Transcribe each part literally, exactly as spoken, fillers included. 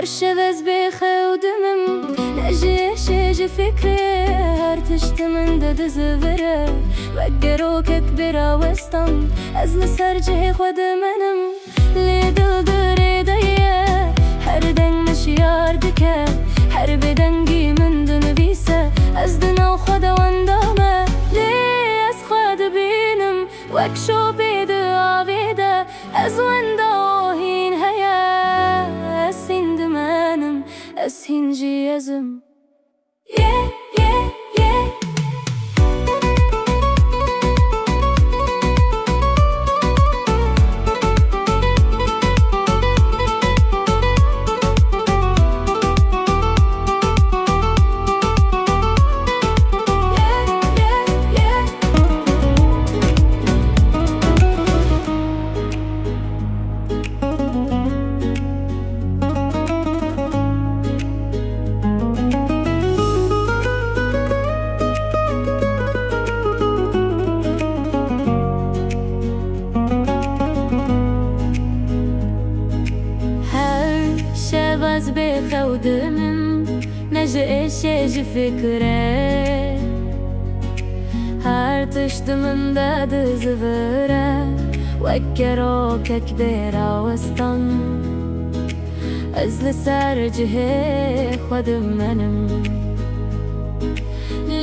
Şev ez bê xew dimim, ne ji êşê ji fikrê, her tişt min de dizivire. Wek gerokek bê rawestan, ez li ser cihê xwe dimenim. Lê dil di rê de ye, her deng min şiyar dike, her bêdengî min dinivîse. Ez di nav xwe de wenda me, lê ez xwe dibînim wek şopê di avê de. Ez wenda hîn heye, ez hîn dimenim, ez hîn jî ez im. Ye, ye, ye. Her şev ez bê xew dimim, ne ji êşê ji fikre. Her tişt min de dizivire, wek gerokek bê rawestan. Ez li ser cihê xwe dimenim.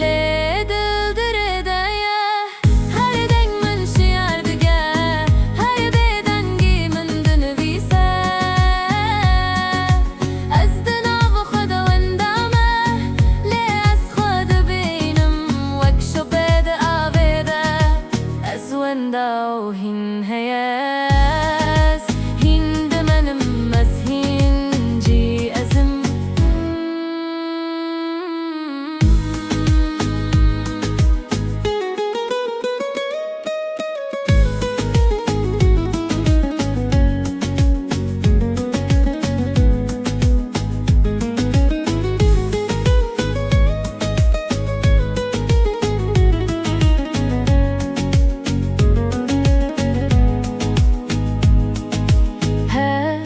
Lê dil di rê de ye, her deng min şiyar dike, her bêdengî min dinivîse. Ez di nav xwe de wenda me, lê ez xwe dibînim wek şopê di avê de. Ez wenda û hîn heye, ez hîn dimenim, ez hîn jî ez im. Her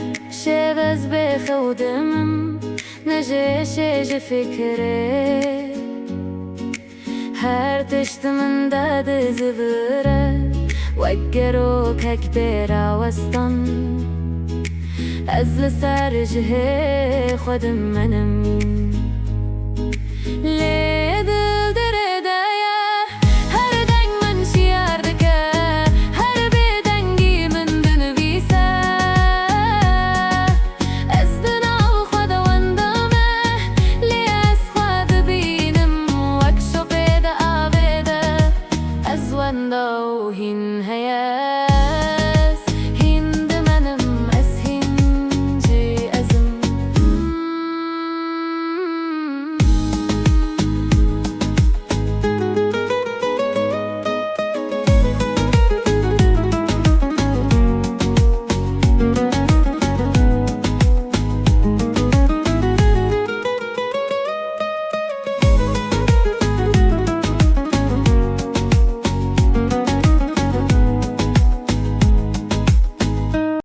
şev ez bê xew dimim, ne ji êşê ji fikirê. Her tişt min de dizivire, wek gerokek bê rawestan. Ez li ser cihê xwe dimenim. Lê